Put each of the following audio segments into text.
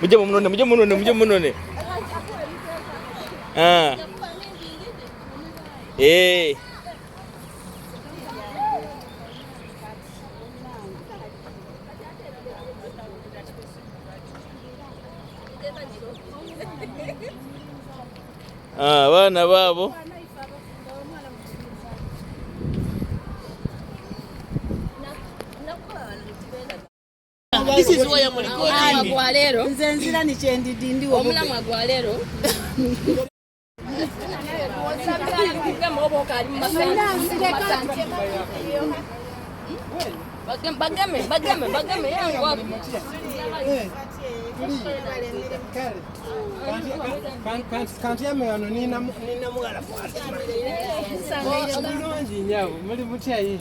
Muje mumunone, muje mumunone, muje mumunone. Ah. Eh. Ah, abaana baabo This is why I'm recording. Nze nzira ni kyendidi ndi omulamwa gwa leero Bageme, bageme, bageme yangu. Kantyame wano nina mughala Bulungi nyabo muli mutya ye?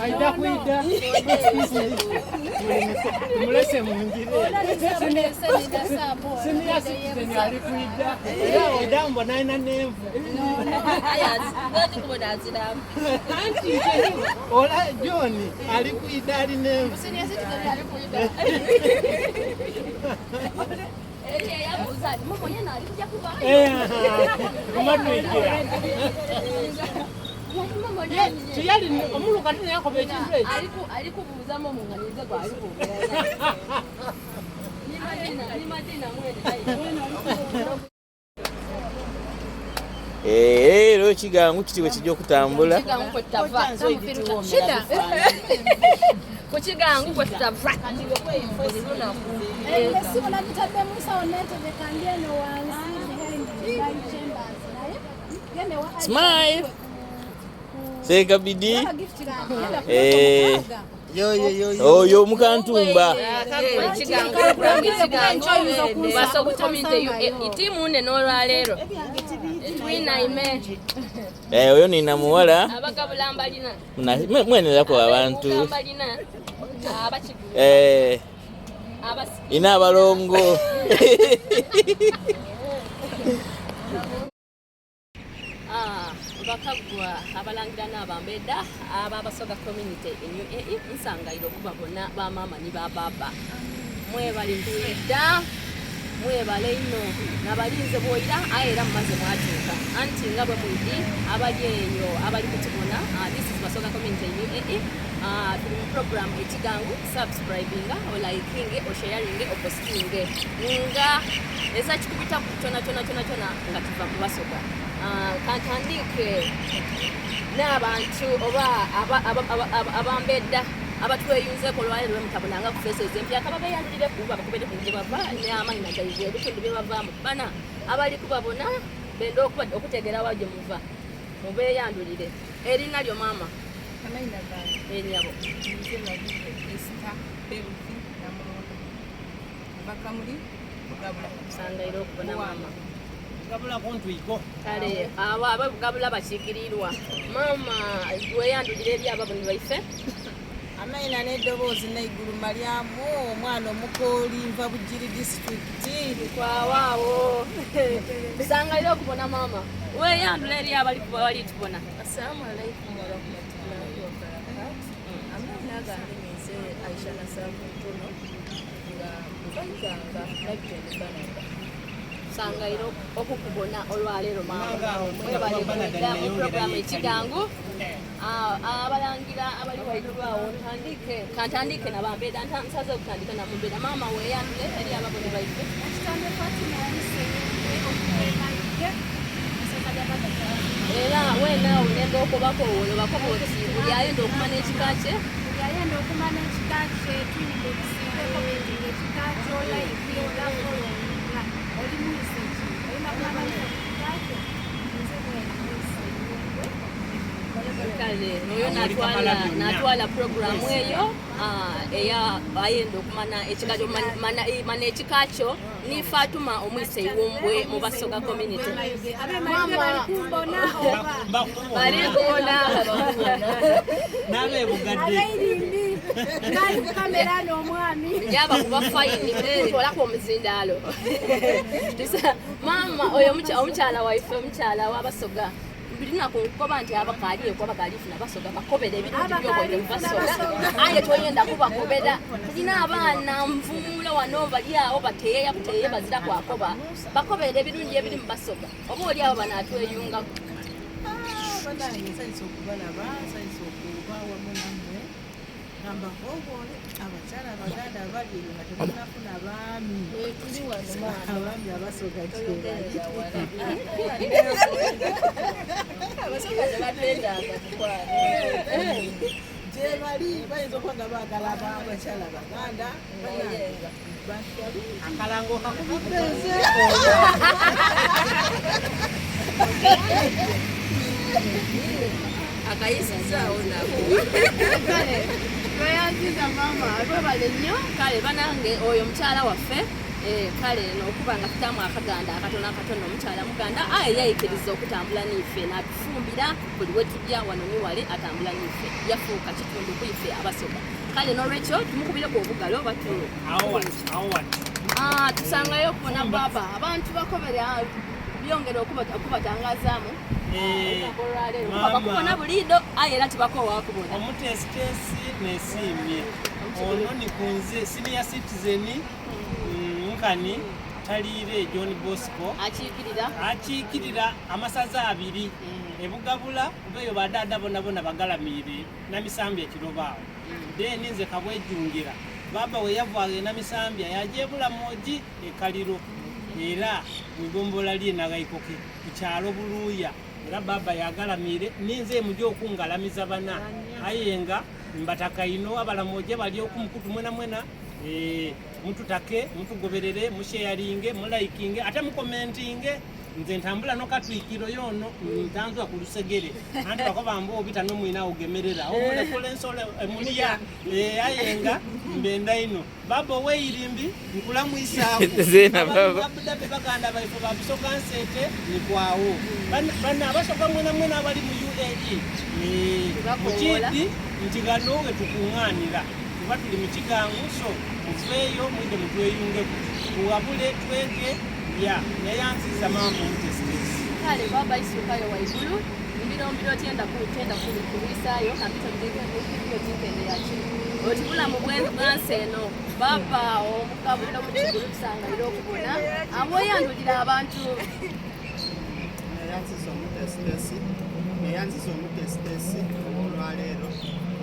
Aida kwida mulese mungire senior citizen ali kwida era oda mbona alina nenvu anti ola John ali kwida ali nenvu kumatwikira tiyali omuluka tinayakoba ekintu ekyo Eh, leero kigangu kiti bwe kijja okutambula. Kukigangu kwe tutava. Essimu nagitaddemu nsawo neetegeka ndi eno wansi behind my chambers naye genda ewa Aisha Smile. Seeka bidi. Genda gift card, genda ku Eh. mukaaga. Oyo mukantumba. Itimu nene olwaleero twinaime Eh, oyo nina muwala. abagabulambalina Mweneraku abantu. abalina abakigu Eh, abasi ina abalongo. Ah, bakagwa abalangira n'abambeda ababasoga community in UAE nsangaire okubabona bamaama ni bababa mwebale kwidda mwebale ino nabalinze bwoira aye era mumaze mwatuuka anti nga bwe mwidi abali eyo abali kutubona ah, this is basoga community in UAE Ah, tuli mu program ekigangu subscribinga olikinge osharinge opostinge nga ezakikubita kyona kyona kyona kyona nga tuva mu basoga Ah, kantandike n'abantu oba aba- aba- aba- aba- abambedda abatweyunzeeko olwaleero lwemutabonanga ku faces empya kababeyanjulire kuba bakubere ku gye bava n'amannya gaibwe ebitundu bye bavaamu bana abali kubabona benda okuba- okutegeera wa gye muva mubeeyandulire erinna lyo maama Amayina gange enyabo nze Nabudde Esther Beruthi Namulondo. Nva Kamuli Bugabula. sangaire okubona maama gabulako ntwiko kale abo abagabula bakiikirirwa maama weyandulire eri ababoni baife Amayina n'eddoboozi n'eggulu Malyamu omwana omukooli nva Bugiri disitulikiti. kwawaawo sangaire okubona maama weyandula eri abali bali tubona Assalamu alaikum warahmatullahi wabarakatu. Amazina gange ninze Aisha Nasavu Ntono nga nvaiganga Nabitende Banada. sangaire okukubona olwaleero maama Kubanga awo mwebale Banada kwidda mu neyongera puroguramu yeekalira. ekigangu Ah, abalangira abali waigulu awo ntandike kantandike nabambeeda nsaze okutandika namumbeeda maama weyandule eri ababoni baife Kitambe Fatima Omusembe okuva e Mayuge mu ssaza lya Badagala. era wenaawo nemba okubako olwo bakoba oti buli ayenda okumanya ekika kye Buli ayenda okumanya ekika kye tuyinza okusinga commenting ekika kyo likinga followinga oli mwise ki oyinza kumanya ekika kyo nze mwene mwise Iwumbwe. kale oyo natwala natwala puroguramu eyo ah, eya ayenda okumana ekika kyo mana- mana ekika kyo ni fatuma omwise iwumbwe mu basoga community Mayuge ab'e Mayuge bali kumbona oba bali kubona n'abebugadde ab'eirimbi. Ngali ku kamera n'omwami. Yaba kuba fayini kutwalaku omuzindaalo. Maama oyo omukyala waife omukyala w'abasoga birina kunkukoba nti abakaali eko abakaali funa basoga bakobera ebirungi byoboire mubasoga aye toyenda kubakobera tulina abaana nvumuula wano bali awo bateeya buteeye bazira kwakoba bakobera ebirungi ebiri mu basoga oba oli awo banaatweyungaku. Ah, banange nsanyuse okubalaba nsanyuse okuba wamu nammwe gamba koboole abakyala abaganda abali eyo nga tebanafuna baami abaami abasoga gyebali gyebali bayinza okuba nga baagala abakyala abaganda banange bantu balungi Akalango kakubidde nze. Akayisizaawo nako. Kale tweyanziza maama twebale nnyo kale banange oyo mukyala waffe eh, kale nokuba nga tutamu akaganda akatono akatono omukyala muganda aye yayikiriza okutambula niife natufumbira buli wetujja wano niwale atambula niife yafuuka kitundu kwife abasoga kale nolwekyo tumukubireko obugalo batu ah, tusangayo okubona baba abantu bakobere ah, byongera okubatangazaamu eh, bakubona buliido aye era tibakoowa kubona omutesitesi nesiimye ono ni kunze senior citizen mm, nkani taliire John Bosco akiikirira akiikirira amasaza abiri mm. ebugabula kuba eyo badaada bonabona bagalamiire Namisambya kiroba awo then nze kabwejungira baba we yavaaga e Namisambya yaja e Bulamogi e Kaliro era mu igombolola lye Nagaikoke ku kyalo Buluuya era baba yagalamiire ninze emuja okungalamiza bana aye nga mbataka ino abalamoja bali okumukutu mwena mwena e, mututake mutugoberere musheyaringe mulaikinge ate mukomentinge nze ntambula nokatwikiro yono ntanzwa ku lusegere anti bakoba mbu obita nomwina ogemerera omulekula ensolo emulya eh, aye nga mbenda ino baba oweirimbi nkulamwisaaku abudabi baganda baife babusoga nsete nikwawo bano abasoga mwena mwena abali mu uae eh, mukidi nti gano wetukunganira kuba tuli mukigangu so muveeyo mwide mutweyungeku tuwabule twege Ya, neyanziza maama omutesitesi. Kale baba isukayo waigulu mbiro mbiro tyenda ku tyenda ku kulwisaayo kampita byo tinkende yaki oti bulamu bwansi eno baba omugabula mu kigulu tusangalira okubona awoyandulira abantu neyanziza omutesitesi neyanziza omutesitesi owolwaleero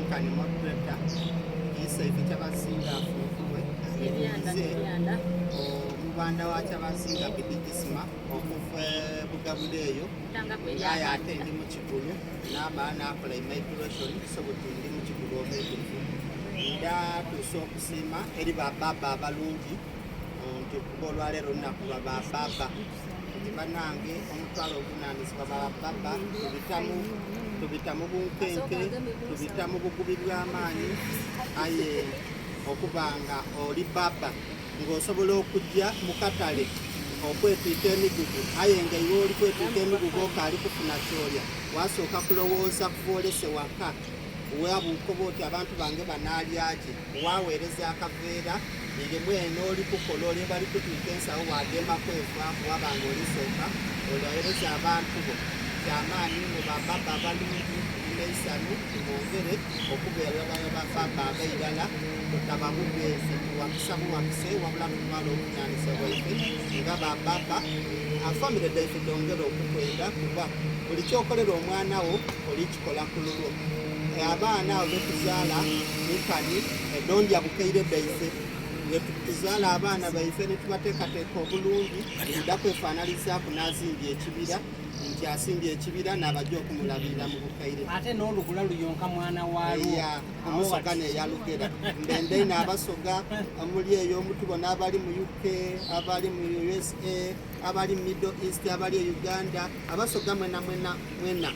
nkani moderator isaife kyabasinga afuukuwe ebyanda Omubanda wa Kyabazinga Bidi Isma okuva e Bugabula eyo ng'aye ate ndi mu Kigulu n'amala n'akola immigration so buti ndi mu Kigulu omwidhuvu. Ndatuusa okusiima eri ba baaba abalungi nti kuba olwaleero olunaku lwa ba baaba nti banange omutwalo obuvunaanyizibwa ba baaba tubitamu tubita mu bunkenke tubita mu bugubi bw'amaanyi aye okuba nga oli baaba ng'osobola okujja mu katale okwetwika emigugu aye nga iwe oli kwetwika emigugu okaali kufuna kyolya wasooka kulowooza kuva olese waka wabuukoba oti abantu bange banaalya ki waweereza akaveera ire mwene oli kukola oli bali kutwika ensawo wagema kwevaaku waba nga olisooka olawereza abantu bo kyamaanyi inho bababa abalungi neisanu tumwongere okubeera bababa abairala tutaba bubeezi tuwakisa buwakise wabula tutwala obuvunanyizibwa bwaife nga bababa famire dhaife dhongere okukwenda kuba buli kyokolera omwana wo olikikola ku lulwo abaana abo betuzaala nkani edondya bukaire dhaife tuzaala abaana baife netubateekateeka obulungi nda kwefaanalizaaku n'azimbye ekibira nti asimbye ekibira n'abajja okumulabirira mu bukaire ate n'olugula luyonka mwana waalwo omusoga neyalugera mbendeine abasoga omuli eyo omutubona abali mu uk abali mu usa abali mu middle east abali e uganda abasoga mwena mwena mwena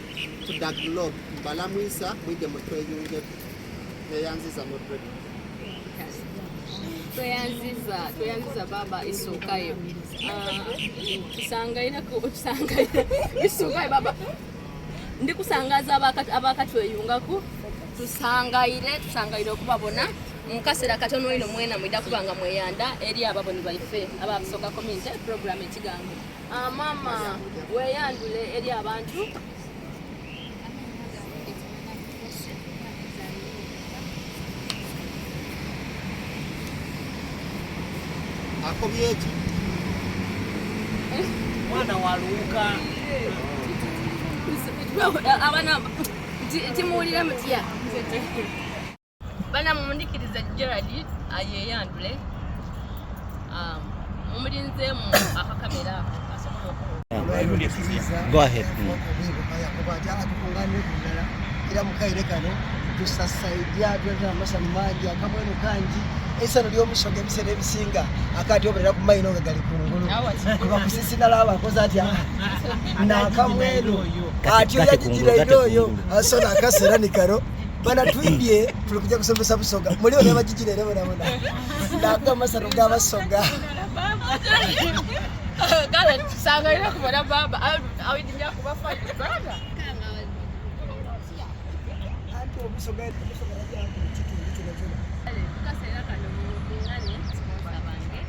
to the globe mbalamwisa mwide mutweyungeku neyanziza moderator tweyanziza tweyanziza baba isukayo tusangaireko tusangaire isukayo baba ndikusangaza abakatweyungaku. Tusangaire, tusangaire okubabona. Mu kaseera katono inho mwena mwidha kuba nga mweyanda eri ababoni baife aba Busoga Community Program Ekigango. Ah, maama weyandule eri abantu. Akobye ki? Mwana wa Luuka. Abana timuwulira mutya? Bana mumundikirize Gerard ayeyandule. Um, mumulinzeemu akakamera ako asobola okuba. Go ahead. Era mukaire kano tusasaidia tuletera amasanu mangi akamweno kangi esano lyomusoga ebiseera ebisinga akati oberera ku maino nga gali kungulu kuba kusisinala abakoze atya nakamweno atyo yagigira ino oyo asona akaseera ni kano bana twimbye tuli kujja kusomesa busoga muliwo nebagigira era bonabona nago amasano gabasoga Kale tusangaire kubona baba awidinja kubafa brother. Anti obusoga obusoga kitundu kino kyona. Kaseera kano mungane sponsor bange.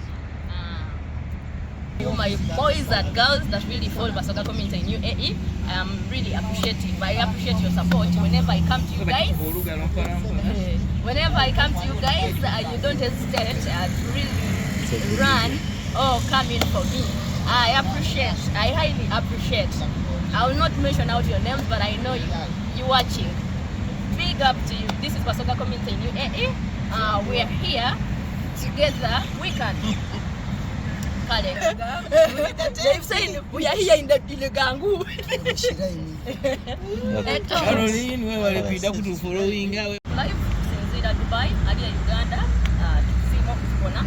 You my boys and girls that really follow Basoga community in UAE. I am really appreciative. I appreciate your support whenever I come to you guys. Whenever I come to you guys, you don't hesitate to really run or come in for me. I appreciate. I highly appreciate. I will not mention out your names, but I know you watching. Big up to you. This is Basoga community in UAE. We are here together. We can. Kale. They've said we are here in the in the Gangu. Caroline, webale kwidha kutufollowinga. Live kusinziira Dubai, ali e Uganda, tusiima okutubona.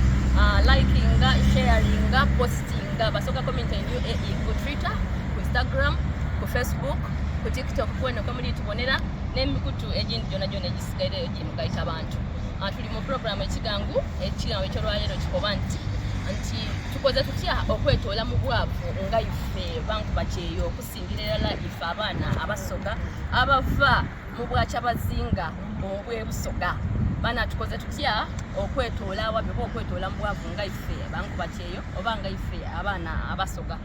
Likinga, sharinga, postinga Basoga community in UAE ku Twitter, ku Instagram, ku Facebook, ku TikTok kweno kwe muli tubonera n'emikutu egindi gyona gyona egisigaireyo gimugaita abantu. Tuli mu program ekigangu, ekigambo eky'olwaleero kikoba nti tukoze tutya okwetoola mu bwavu nga ife bankuba kyeyo okusingira erala ife abaana abasoga abava mu bwakyabazinga obw'ebusoga. Bana tukoze tutya okwetoola awabi oba okwetoola mu bwavu nga ife bankuba kyeyo oba nga ife abaana abasoga.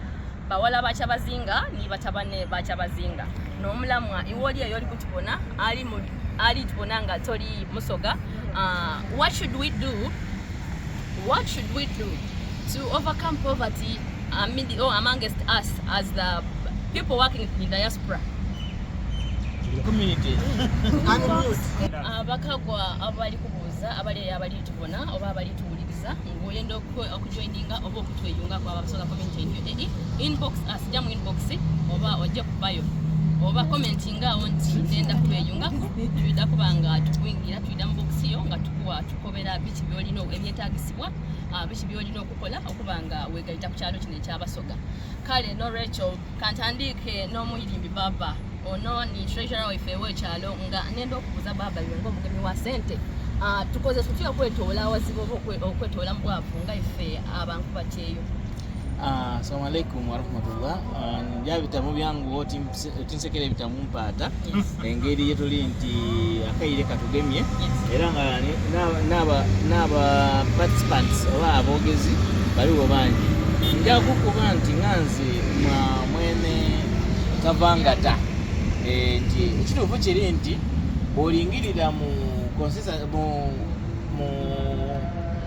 Bawala bakyabazinga ni batabane bakyabazinga. N'omulamwa iwe oli eyo oli kutubona ali tubona nga toli musoga. What should we do? What should we do to overcome poverty amid or amongst us as the people working in diaspora? Community. Abakagwa abali kubuuza abali abali tubona oba abali tuwuliriza ng'oyenda okujoininga oba okutweyunga kwa Abasoga community in UAE, inbox us, jja mu inbox oba ojje ku bio oba commentinga awo nti nenda kubeyungako, tuyida kuba nga tukuyingira tuyida mu box yo nga tukuwa tukobera biki by'olina ebyetaagisibwa, biki by'olina okukola okuba nga weegayita ku kyalo kino ekyabasoga. Kale no Rachel kantandiike n'omuyimbi baba ono ni treasurer waife w'ekyalo nga nenda okubuuza baba iwe ng'omugemi wa ssente. Tukoze tutya okwetoola awazibu oba okwetoola mu bwavu nga ife abankuba kyeyo? Assalamu alaikum warahmatullah. Nja bitamu byangu otinsekera ebitamu mpaata. Engeri yetuli nti akaire katugemye era nga n'aba participants oba aboogezi baliwo bangi. Nja kukuba nti nga nze mwene kavangata nti ekituufu kiri nti bw'olingirira mu mu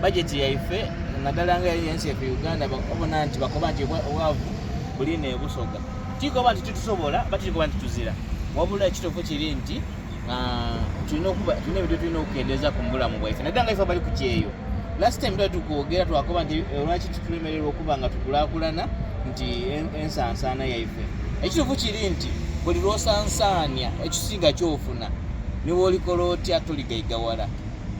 bajeti yaife naddala nga ensi yaffe Uganda obona nti bakoba nti obwavu bulina ebusoga. Tikoba nti titusobola batikoba nti tuzira, wabula ekituufu kiri nti tulina okuba tulina ebintu tulina okukendeeza ku bulamu bwaife naddala nga ife abali ku kyeyo. Last time twali tukwogera twakoba nti lwaki tutulemererwa okuba nga tukulaakulana nti ensansaana yaife. Ekituufu kiri nti buli lw'osansaanya ekisinga ky'ofuna ne bw'olikola otya toligayigawala.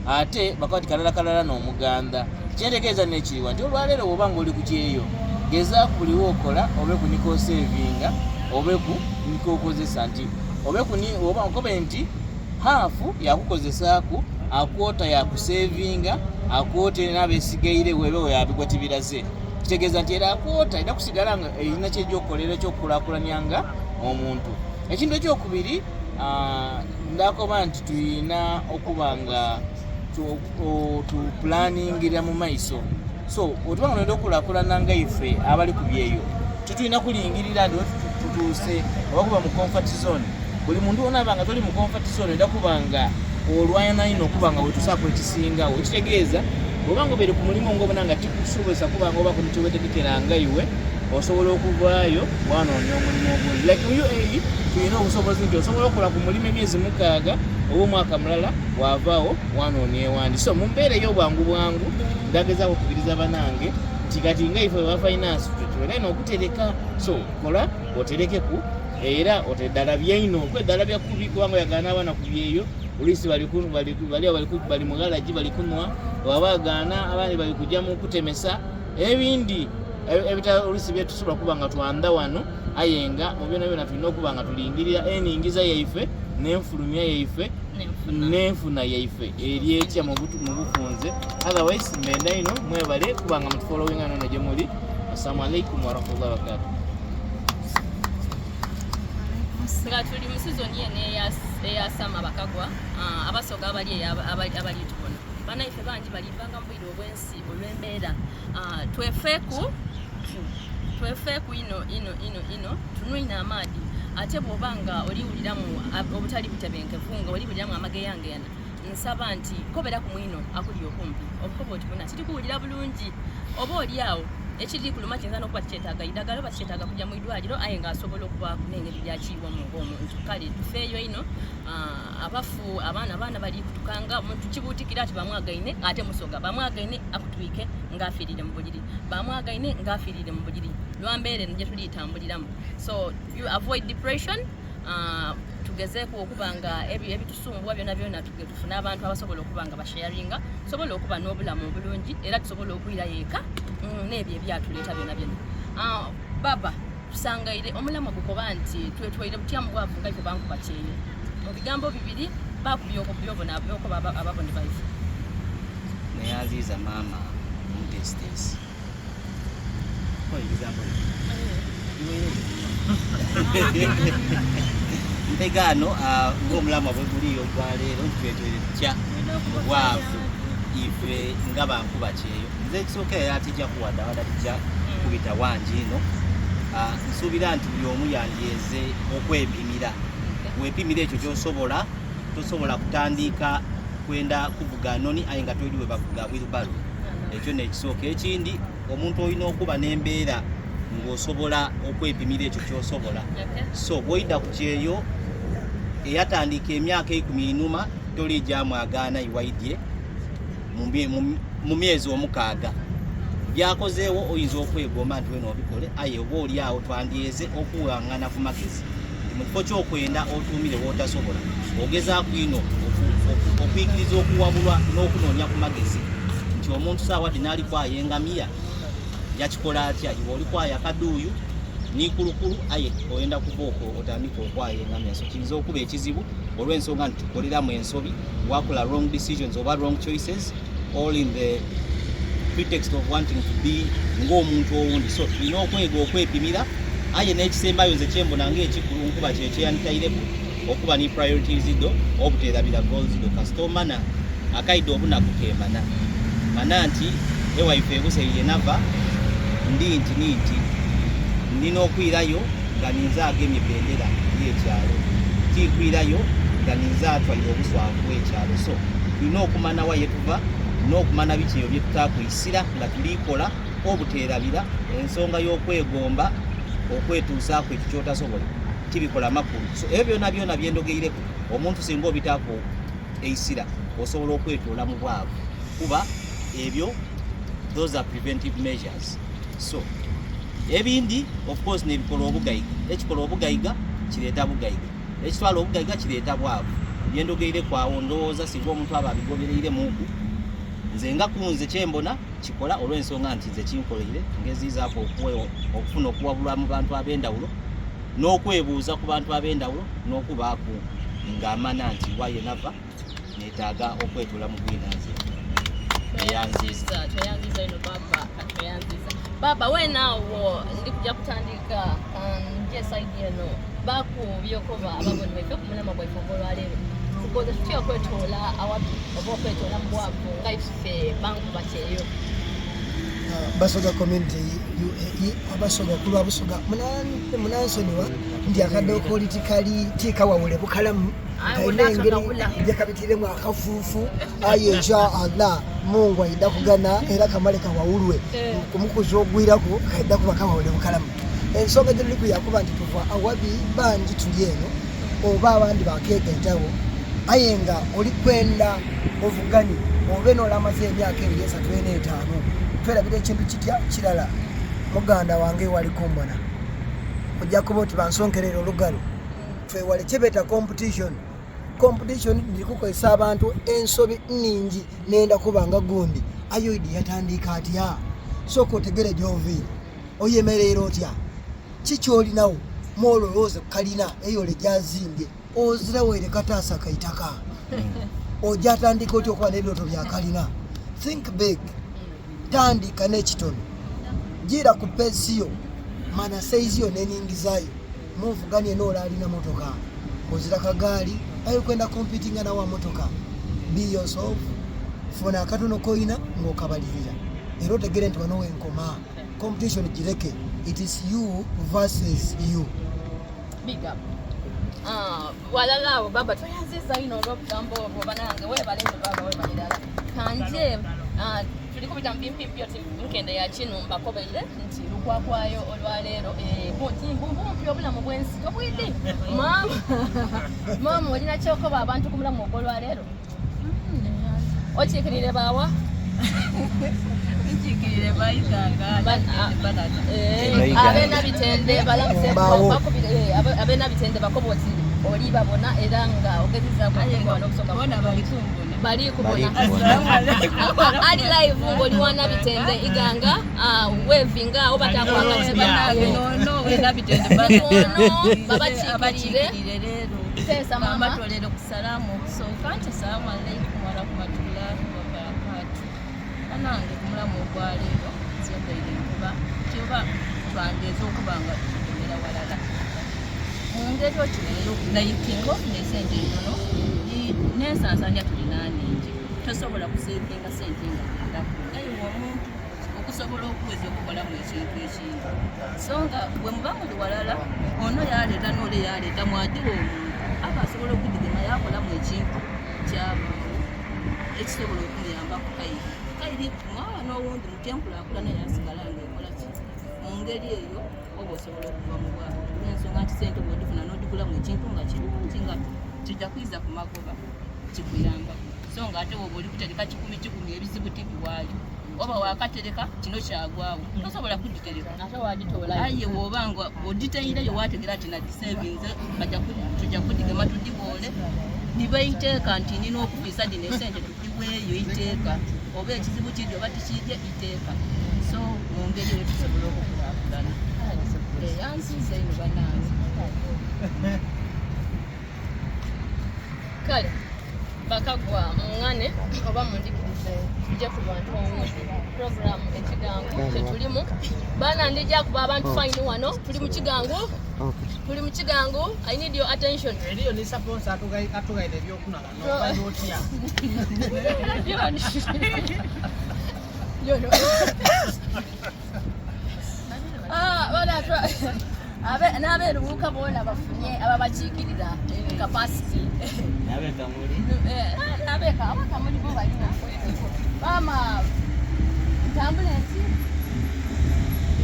Ate bakoba nti kalala kalala n'omuganda. Kyentegeeza n'ekiriwa nti olwaleero bw'oba ng'oli ku kyeyo gezaaku buli w'okola obe ku nikosevinga obe ku nikokozesa nti obe ku ni oba nkobe nti haafu yakukozesaaku akwota yakusevinga akwota n'abesigaire webe weyabigwa tibiraze. Kitegeeza nti era akwota erina kusigala nga erina kyejja okukolera ekyokukulaakulanya nga omuntu. Ekintu ekyokubiri Ah, ndakoba nti tulina okuba nga tupulaningira mu maiso. So otuba nga nenda okulakulana nga ife abali ku byeyo, tetulina kulingirira nti tutuuse oba kuba mu comfort zone. Buli muntu wona aba nga toli mu comfort zone, enda kuba nga olwana ino okuba nga wetusaako ekisingawo. Ekitegeeza bw'oba nga obeere ku mulimu ng'obona nga tikusobozesa kuba nga oba kwetegekera nga iwe osobola okuvaayo wanoonya omulimu ogundi. Like mu UAE tulina obusobozi nti osobola okukola ku mulimu emyezi 6 oba omwaka mulala, wavaawo wanoonya ewandi. So mu mbeera ey'obwangu bwangu, ndagezaako okukubiriza banange nti kati nga ife ba finance tubeera ino okutereka. So kola oterekeku era oteddala byaino okweddala byakubi, kubanga oyagala n'abaana ku byeyo oluisi bali mu galagi bali kunwa, waba agaana abandi bali kujja mu kutemesa ebindi ebita oluisi byetusobola kuba nga twanda wano. Aye nga mu byona byona tulina okuba nga tulingirira eningiza yaife n'enfulumya yaife n'enfuna yaife eri etya mu bufunze. Otherwise mbenda ino mwebale kuba nga mutufollowinga nono gye muli. Assalamu alaikum warahmatullahi wabarakatuh. Nga tuli mu sizoni eno eyasama bakagwa, abasoga abali abali tubona banaife bangi balivanga mu bwire obwensi olw'embeera. Twefeeku ino ino ino ino tunwine amaadi. Ate bw'oba nga oliwuliramu obutali butebenkevu, nga oliwuliramu amageyangeyana, nsaba nti kobera ku mwino akuli okumpi, obukoba oti buna kirikuwulira bulungi, oba oli awo ekiri kuluma kiyinza n'okuba kikyetaaga idagala oba kikyetaaga kujja mu idwaliro, aye ng'asobola okubaako n'engeri gyakiyiwamu ng'omuntu. Kale tufeeyo ino. Abafu abaana abaana bali kutukanga omuntu kibuutikira ati bamwagaine, ate musoga bamwagaine akutwike ng'afiirire mu buliri, bamwagaine ng'afiirire mu buliri lwambeera eno gye tuliyitambuliramu. So you avoid depression. Tugezeeku okuba nga ebitusumbuwa byona byona tufune abantu abasobola okuba nga basharinga, tusobole okuba n'obulamu obulungi era tusobole okwirayo eka n'ebyo ebyatuleeta byona byona. Baba tusangaire omulamwa gukoba nti twetwaire butya mu bwavu nga ife bankuba kyeyo. Mu bigambo bibiri bakubyobona byokoba ababoni baife. Neyanziiza maama omutesitesi ebigambo mpegaano ng'omulamwa bwe guli ogwaleero nti twetwaire tutya obwavu ife nga bankuba kyeyo. Nze ekisooka era tijja kuwadawada, tijja kubita wangi ino. Nsuubira nti buli omu yandyeze okwepimira. Weepimira ekyo kyosobola. Tosobola kutandika kwenda kuvuga noni aye nga toli we bavuga wheelbarrow. Ekyo nekisooka. Ekindi, omuntu olina okuba n'embeera ng'osobola okwepimira ekyo kyosobola. So bw'oyida ku kyeyo eyatandika emyaka 10 einuma, tolijamwagaana iwaidye mu myezi 6 byakozeewo. Oyinza okwegomba nti wena obikole, aye oba oli awo twandyeze okuwaŋŋana ku magezi nti mu kifo ky'okwenda otuumire w'otasobola, ogezaaku ino okwikiriza okuwabulwa n'okunoonya ku magezi nti omuntu saawa dino ali kwaya engamiya yakikola atya, iwe oli kwaya kaduuyu nikulukulu aye oyenda kuva okwo otandika okwaya engamiya. So kiyinza okuba ekizibu olw'ensonga nti tukoleramu ensobi, wakola wrong decisions oba wrong choices, all in the pretext of wanting to be ng'omuntu owundi. So tulina okwega okwepimira. Aye n'ekisembayo nze kyembona ng'ekikulu nkuba kyekyeyanditaireku okuba ni priorities do obuteerabira goals do. Kasita omana akaida obunaku kemana mana nti ewaife ebuseire nava ndi nti ninti ndina okwirayo nga ninze agemye bendera y'ekyalo, tikwirayo nga ninze atwaire obuswavu bw'ekyalo. So tulina okumana wa yetuva n'okumana biki ebyo byetutakwisira nga tulikola, obuteerabira ensonga y'okwegomba okwetuusaako ekyo kyotasobola kibikola makulu. So ebyo byona byona byendogeireku, omuntu singa obitaako eisira osobola okwetoola mu bwavu, kuba ebyo those are preventive measures. So ebindi of course nebikola obugaiga, ekikola obugaiga kireeta bugaiga, ekitwala obugaiga kireeta bwavu. Byendogeireku awo ndowooza singa omuntu aba abigobereire muku, nze nga kunze kyembona kikola olw'ensonga nti nze kinkoleire ngezizaako okufuna okuwabulwa mu bantu ab'endawulo n'okwebuuza ku bantu ab'endawulo n'okubaaku ng'amana nti waye nava neetaaga okwetoola mu bwina nze. Tweyanziza. Tweyanziza ino baba, tweyanziza. Baba wenawo ndi kujja kutandika nje side eno baku byokoba ababoni baife ku mulama gwaife ogwolwaleero tugoza tutya okwetoola awabi oba okwetoola mu bwavu nga ife bankuba kyeyo. Basoga community UAE abasoga kulwa busoga munansonyiwa nti akadokooli tikali tikawawule bukalamu kalina engeri gyekabitiremu akafuufu aye insha Allah Mungu aida kugana era kamale kawawulwe kumukuza ogwiraku kaida kuba kawawule bukalamu. Ensonga gyetuliku yakuba nti tuva awabi bangi tuli eno oba abandi bakegaitawo aye nga oli kwenda ovuganye obe nolamaze emyaka ebiri esatu ena etaano twerabira ekintu kitya kirala muganda wange wali kumbona ojja kuba oti bansonkerera olugalo twewale kyebeta competition. Competition ndiri kukozesa abantu ensobi ningi nenda kuba nga gundi ayoidi yatandika atya sooka otegere gyoviire oyemereera otya kikyolinawo mwolowooze kukalina eyole gyazimbye ozira waire kataasa kaitaka ojatandika otya okuba n'ebirooto bya kalina think big tandika n'ekitono gira ku pesiyo mana saizi yo neningizayo muvuganye noola alina motoka ozira kagaali aye kwenda competinga nawa motoka be yourself funa akatono koyina ng'okabalirira era otegere nti wano wenkoma competition gireke it is you versus you. Big up. Walala awo baba tweyanziza ino olw'obugambo obwo banange webale nno baba webale ddala kanje tuli kubita mu bimpimpi oti nkende ya kino mbakobeire nti lukwakwayo olwaleero bumpi obulamu bw'ensi tobwidi maama maama olina kyokoba abantu ku mulamu ogw'olwaleero okiikirire baawa nkiikirire bayiganga abena bitende balamuse abena bitende bakoba oti oli babona era nga ogezezaako bona bali kumbona bali kubona ali live ng'oli wana bitende iganga wevinga awo batakwakatibabakiikirire leero amatolero ku salaamu okusooka nti salaamu aleikum warahmatullahi wabarakatu banange ku mulamu ogwaleero nzembaire nkuba nti oba twandeeze okuba nga tutomera walala mu ngeri oti leero like ngaofuna esente entono n'ensansanya tulina ningi tosobola kusevinga sente nga gendaku naye omuntu okusobola okuweza okukolamu ekintu ekindi so nga bwe muba muli walala ono yaleeta n'ole yaleeta mwagira omuntu aba asobola okudigema yakolamu ekintu kyabantu ekisobola okumuyambaku kairi kairi mwawa n'owundi mutyenkulakulana yasigala ngaekola ki mu ngeri eyo oba osobola okuva mu bwavu olw'ensonga nti sente bwodifuna n'odigulamu ekintu nga kirungi nga kijja kwiza ku magoba kikuyamba so nga ate woba oli kutereka kikumi kikumi ebizibu tibiwaayo oba wakatereka kino kyagwawo tosobola kugitereka aye woba nga ogiteireyo wategera nti nagisevinze tujja kudigema tudiwoole nibaiteeka nti nina okufiisa dino esente tudiweeyo iteeka oba ekizibu kijja oba tikijja iteeka so mu ngeri eyo tusobola okukulakulana eyanziiza ino banange. Kale bakagwa muŋŋane oba mundikirize tujje ku bantu owundi programu ekigango kyetulimu baana ndija kuba abantu fayini wano tuli mu kigango tuli mu kigango I need your attention. Eriyo ne saponsa atugaire ebyokunala nobayo otya n'abeerubuuka boona bafunye ababakiikirira capacity n'abekamuli bo baliwo maama ntambule nti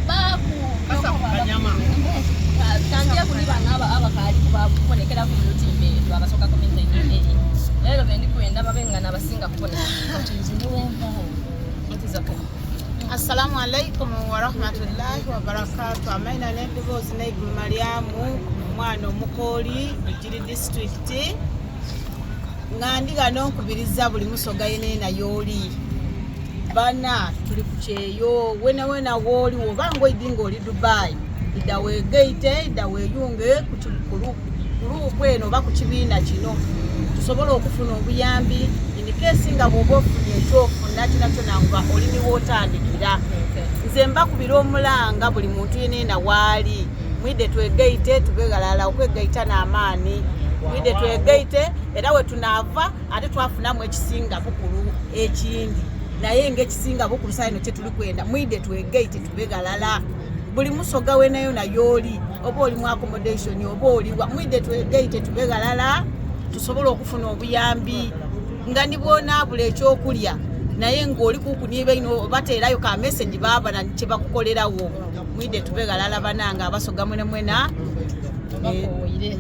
bakutangira kuli bano abakaali kubonekera ku lutimbe lwabasoka community leero bendikwenda babe nga nabasinga kuboneka. Assalamu alaikum warahmatullahi wabarakatu. Amaina n'eddoboozi Naigulu Mariamu omwana omukooli Bugiri disitulikiti nga ndi ghano nkubiriza buli musoga yeneena y'oli bana tuli ku kyeyo wena wena wooli woba ng'oidi ng'oli Dubai idda weegaite idda weeyunge ku gurupu eno oba ku kibiina kino tusobole okufuna obuyambi in case nga bw'oba ofunye ekyofuna kyona kyona nga oli niwootandikira. Nze mbakubira omulanga buli muntu yenena waali, mwide twegaite tube ghalala, okwegaita n'amaani, mwide twegaite era we tunaava ate twafunamu ekisinga bukulu ekindi, naye nga ekisinga bukulu saa ino kyetuli kwenda, mwide twegaite tube ghalala. Buli musoga wenayona yooli, oba oli mu accommodation oba oliwa, mwide twegaite tube ghalala tusobole okufuna obuyambi nga ni bwonaabula ekyokulya naye ng'oli kukuniiba ino bateerayo ka message baaba na kyebakukolerawo. Mwide tube ghalala banange abasoga mwena mwena,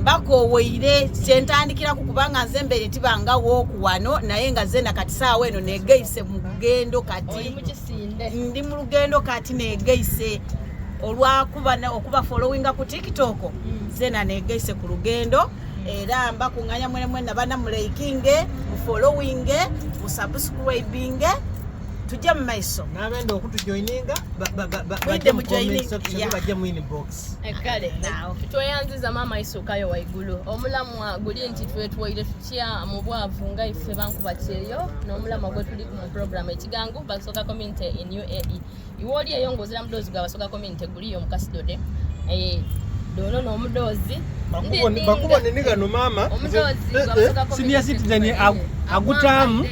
mbakoweire kyentandikiraku kubanga nze mbeere tibangawo oku wano, naye nga zena kati saawa eno negeise mu lugendo kati ndi mu lugendo kati negeise olwakuba okuba followinga ku TikTok, zena negeise ku lugendo era mbakunganya mwene mwena bana mulikinge, mufollowinge, musubscribinge, tujje mu maiso. N'abenda okutujoininga Mwidde mu joining, yeah. bajje mu inbox. Kale tweyanziza maama isuukayo waigulu. Omulamwa guli nti twetwaire tutya mu bwavu nga ife bankuba kyeyo, n'omulamwa gwe tuli mu program ekigangu Basoga Community in UAE. Iwe oli eyo ng'ozira mudoozi gwa Basoga Community guliyo mu Kasidode. Dono n'omudoozi Bakubone ni gano maama. Omudoozi gwa Basoga Community Senior citizen agutaamu.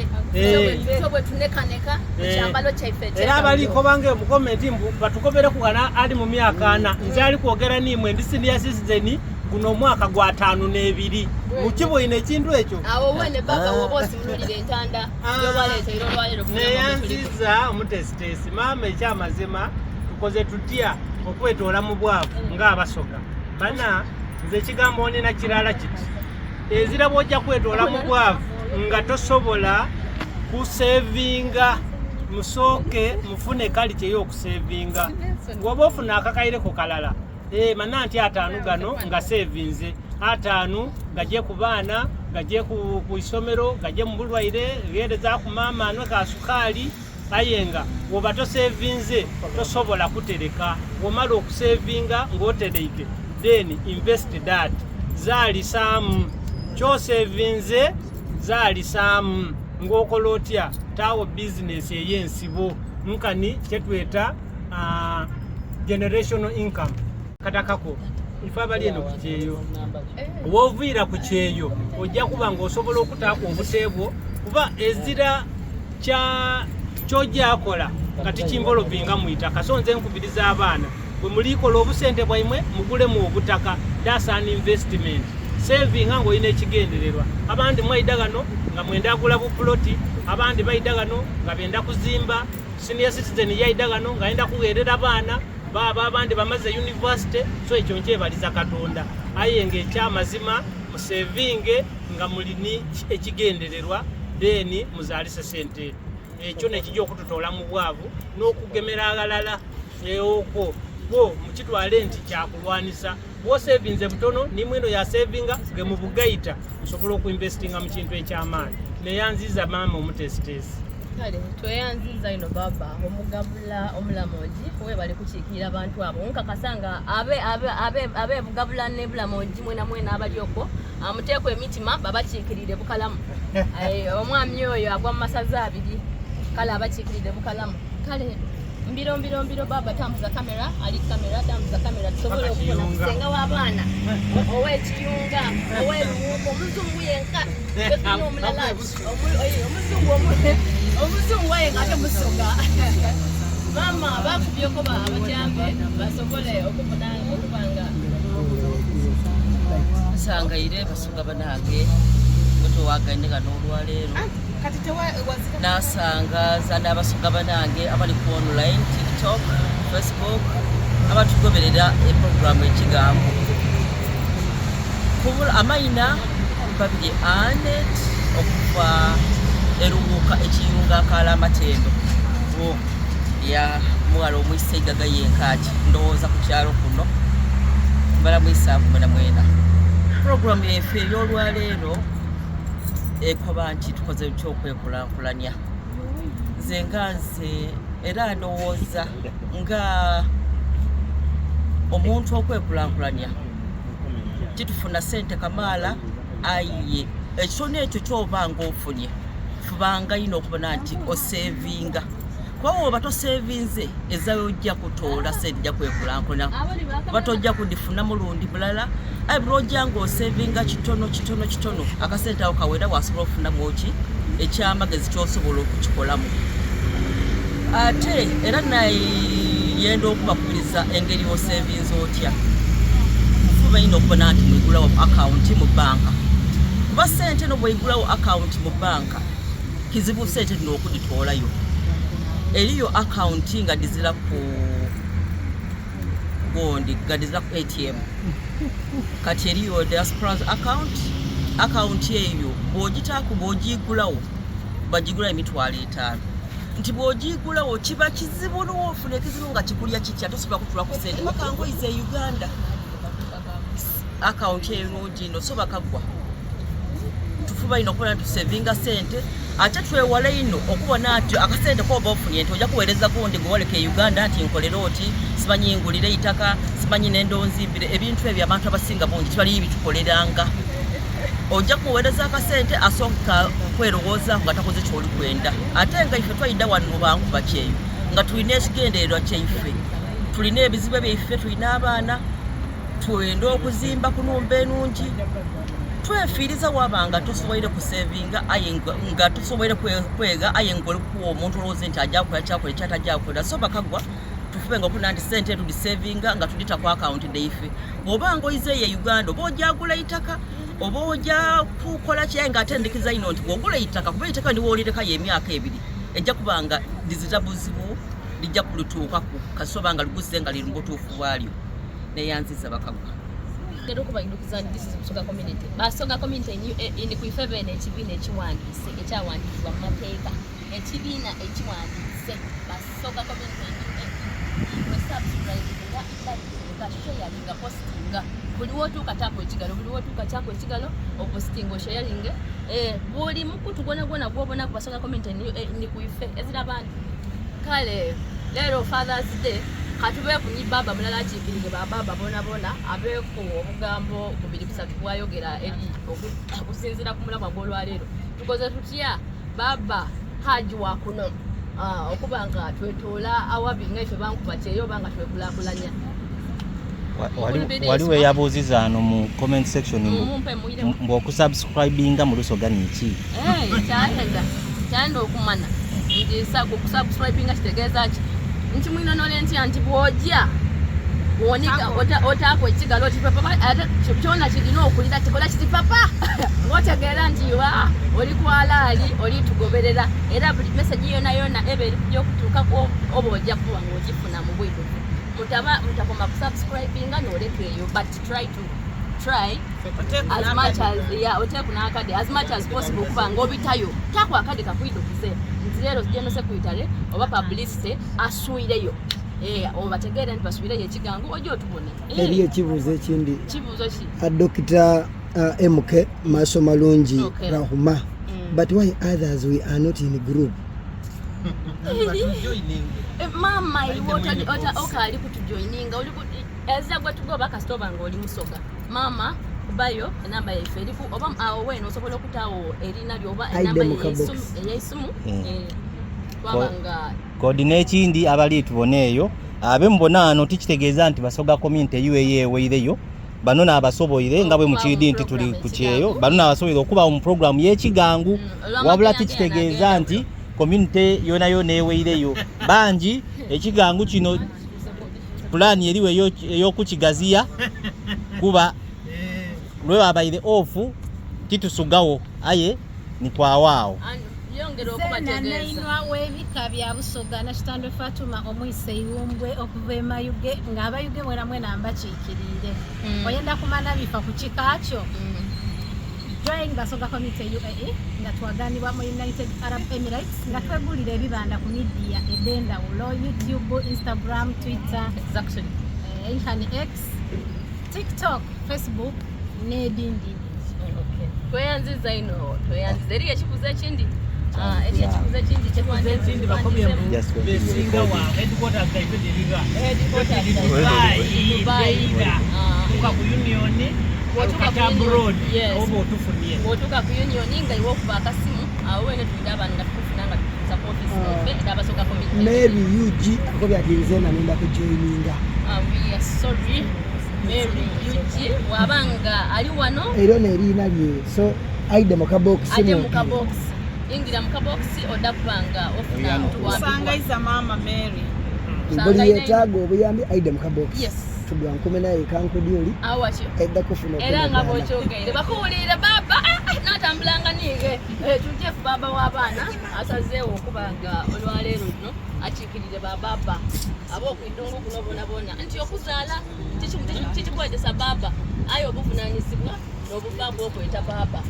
Bwe tunekaneka mu kyambalo kyaife. Era abaliko bange mu comment mbu batukobere kugana ali mu myaka ana, nze ali kwogera nimwe ndi senior citizen, guno omwaka gwa 52 mukiboine ekintu ekyo. Awo wene baba woba osimululira entanda yobaleetera olwaleero. Neyanziza omutesitesi maama. Ekyamazima tukoze tutya okwetoola mu bwavu ng'abasoga bana? Nze ekigambo onina kirala kiti, ezira bwojja kwetoola mu bwavu nga tosobola kusevinga. Musooke mufune kali kyeyokusevinga. Bw'oba ofuna akakaireko kalala, mana nti 50 gano nga sevinze 50 gaje ku baana, gaje ku isomero, gaje mu bulwaire, ghereza ku maama anwe ka sukaali. Aye nga woba tosevinze tosobola kutereka. Womala okusevinga ng'otereike, then invest that, zaalisaamu kyosevinze, zaalisaamu ng'okola otya, taawo bizinesi ey'ensibo nkani kyetweta generational income. Katakako ife abali eno ku kyeyo, woviira ku kyeyo ojja kuba ng'osobola okutaako obuteebwo, kuba ezira kyojja akola nga tikinvolovinga mu itaka. So nze nkubiriza abaana, bwe mulikola obusente bwaimwe mugulemu obutaka, that's an investment. Savinga ng'olina ekigendererwa. Abandi mwaida gano nga mwenda agula bupuloti, abandi baida gano nga benda kuzimba, senior citizen yaida gano nga yenda kugherera baana baaba, abandi bamaze university. So ekyo nkyebaliza Katonda, aye ng'ekyamazima musevinge nga mulini ekigendererwa, then muzaalise sente. Ekyo nekijja okututoola mu bwavu n'okugemera aghalala. Okwo bwo mukitwale nti kyakulwanisa. Bwosevinze butono nimwino yasevinga ge mu bugaita, musobola okuinvestinga mu kintu ekyamaanyi. Neyanziza maama omutesitesi. Kale tweyanziza ino baba omugabula omulamoji, webale kukiikirira abantu abo. Nkakasa nga abebugabula ne bulamoji mwena mwena abali okwo amuteeko emitima babakiikirire bukalamu. Omwami oyo agwa mu masaza abiri, kale abakiikirire bukalamu. Kale mbiro mbiro mbiro, baba tambuza kamera, ali kamera, tambuza kamera tusobole okubona kusenga w'abaana ow'ekiyunga ow'eruwuuko, omuzungu yenka tetulina omulala, omuzungu omuzungu aye nga ate musoga. Maama bakubyeko abatyambe basobole okufuna okubanga Nsangaire basoga banange bwetwewaganye gano olwaleero. Nasangaza n'abasoga banange abali ku online TikTok, Facebook, abatugoberera eprogramu ekigambo. Kubula amayina Babiri Anet okuva erubuuka ekiyunga akaala amatendo ya muwala omwisa eigaga yenkaaki ndowooza ku kyalo kuno balamwisaaku mwena mwena. Puroguramu yaife ey'olwaleero ekoba nti tukoze kyokwekulaakulanya. Nze nga nze era ndowooza nga omuntu okwekulaakulanya titufuna sente kamaala, aye ekitono ekyo kyoba nga ofunye. Fubanga inho okubona nti osevinga kuba woba tosevinze ezayo ojja kutoola sente ojja kwekulankulana kuba tojja kudifuna mulundi mulala aye buli ojja nga osevinga kitono kitono kitono akasente ako kawera wasobola okufunamu oki ekyamagezi kyosobola okukikolamu. Ate era nayenda okubakubiriza engeri osevinze otya mufube inho okubona nti mwigulawo akawunti mu banka kuba sente no bweigulawo akawunti mu banka kizibu sente dino okuditoolayo. Eriyo akawunti nga dizira ku gondi nga dizira ku ATM kati eriyo diaspora account akawunti eyo bwogitaaku bwogigulawo bagigulawo emitwalo etaano nti bwogigulawo kiba kizibu niwofuna ekizibu nga kikulya kitya tosobola kutula ku sente paka ngoize e Uganda akawunti eyo nogino so bakagwa tufuba ino okubona nti tusevinga sente ate twewale ino okubona nti akasente koba ofunye nti ojja kuweereza gundi gwewaleka e Uganda nti nkolere oti simanyi ngulire eitaka simanyi nendonzimbire ebintu ebyo abantu abasinga bungi tibaliyo bitukoleranga ojja kumuweereza akasente asooka kwerowoozaako nga takoze kyoli kwenda ate nga ife twayidda wano mu bankuba kyeyo nga tulina ekigendererwa kyaife tulina ebizibu byaife tulina abaana twenda okuzimba ku numba enungi twefiiriza waba nga tosoboire kusevinga aye nga tosoboire kwega aye nga oli kuwa omuntu olowooza nti ajja kukola kyakola ekyatajja kukola so bakagwa tufube nga okuna nti sente tudisevinga nga tudita ku akawunti deife bw'oba nga oyize ye Uganda oba ojagula itaka oba oja kukola kyaye nga ate ndikiza ino nti bw'ogula eitaka kuba eitaka ndiwoolirekayo emyaka ebiri ejja kuba nga lizira buzibu lijja kulituukaku kasoba nga liguze nga liri mu butuufu bwalyo neyanziza bakagwa. Ngenda okubayidukiza nti this is Busoga community. Basoga community in UAE ndi ku ife beene ekibiina ekiwandiise ekyawandiikibwa mu mateeka ekibiina ekiwandiise Basoga community in UAE iwe subscribinga likinga sharinga postinga buli wotuuka taako ekigalo buli wotuuka kyako ekigalo opostinga osharinge eh, buli mukutu gwona gwona gwobona ku Basoga community in UAE ndi ku ife ezira bandi kale leero Father's Day katubeeku ni baba mulala akiikirire ba baba bona bona abeeku obugambo bubiri busatu bwayogera eri okusinziira ku mulamwa gw'olwaleero tukoze tutya baba haji wa kuno ah, okuba nga twetoola awabi nga ife bankuba kyeyo oba nga twekulakulanya waliwo eyabuuziza ano mu comment section mbu okusubscribinga mu lusoga niki kyayenda kyayenda okumana nti okusubscribinga kitegeeza ki nti mwinonole ntya nti bwojja wonika otaako ekigalo oti papa ate kyona kirina okulira kikola kiti papa ngotegeera nti wa oli kwalaali oli tugoberera era buli message yona yona eba eri kujja okutuukako oba ojja kuba ng'ogifuna mu bwidduvu mutaba mutakoma kusubscribinga noleka eyo but try to try as much as yeah oteeku n'akade as much as possible okuba ng'obitayo taku akade kakwidukize nti leero genose kuyitale oba publicity asuireyo eh, obategeere nti basubireyo ekigango ojja otubone eh. Eriyo ekibuuzo ekindi kibuuzo ki Dokita MK Maaso Malungi Okay. Rahuma but why others we are not in group Eh, maama iwe okaali kutujoininga oli eza gwe tugoba kasita oba nga oli musoga maama kubayo enamba yaife eriku oba awo weena osobola okutaawo erina lyo oba enamba Aide mu kabox. eyeisimu twaba nga Kodi n'ekindi abali tubona eyo abe mubona ano tikitegeeza nti Basoga community UAE eweireyo bano n'abasoboire nga bwe mukidi nti tuli ku kyeyo bano n'abasoboire okuba mu program y'ekigangu wabula tikitegeeza nti community yona yona eweireyo bangi ekigangu kino pulaani eriwo ey'okukigaziya kuba lwe babaire off titusugawo aye nikwawaawo. Yongera Nze okubategeeza. nanainwa w'ebika bya Busoga Nakitandwe Fatuma omwise Iwumbwe okuva e Mayuge ng'abayuge mwena mwena mbakiikiriire. Oyenda kumanya bifa ku kika kyo? Join Basoga Community UAE nga twaganibwa mu United Arab Emirates nga twegulira ebibanda ku media ed'endawulo YouTube, Instagram, Twitter, Exactly. Inkani X, TikTok, Facebook n'ebindi. Okay. Tweyanziza ino tweyanziza eriyo ekibuuzo ekindi Ah, eriyo ekibuuzo ekindi ekindi bakomye kyetwandizeemu Just continue besinga wa recording. headquarters zaife gyeriba Headquarters Dubai, Dubai. Beira, Ah. tuka ku union Bw'otuuka ku Katab Union, Road yes. oba otufunye bw'otuuka ku union nga iwe okuba akasimu Awo wene twidha abantu nga tukufuna nga tukutuusa ku office yaife edh'Abasoga Community. Mary UG akobye ati nze na nenda kujoininga. Ah, we are sorry Mary UG waba nga ali wano Eryo n'eriina lye so aide mu kabokisi aje mu kabokisi ingira mu kabokisi odda kuba nga ofuna otuwambibwa. Sangaiza maama Mary. Buli yetaaga obuyambi aide mu kabokisi. Yes. Tugwa nkume naye kankudyoli Awo watyo. aidha kufuna Era nga okwegana. bw'okyogeire bakuwulire baaba ah, ah, natambulanga niiwe Eh, tujje ku baaba w'abaana asazeewo okuba nga olwaleero luno akiikirire babaaba ab'okwidungu kuno bonabona nti okuzaala kikikwetesa baaba aye obuvunanyizibwa n'obuva bwokweta baaba.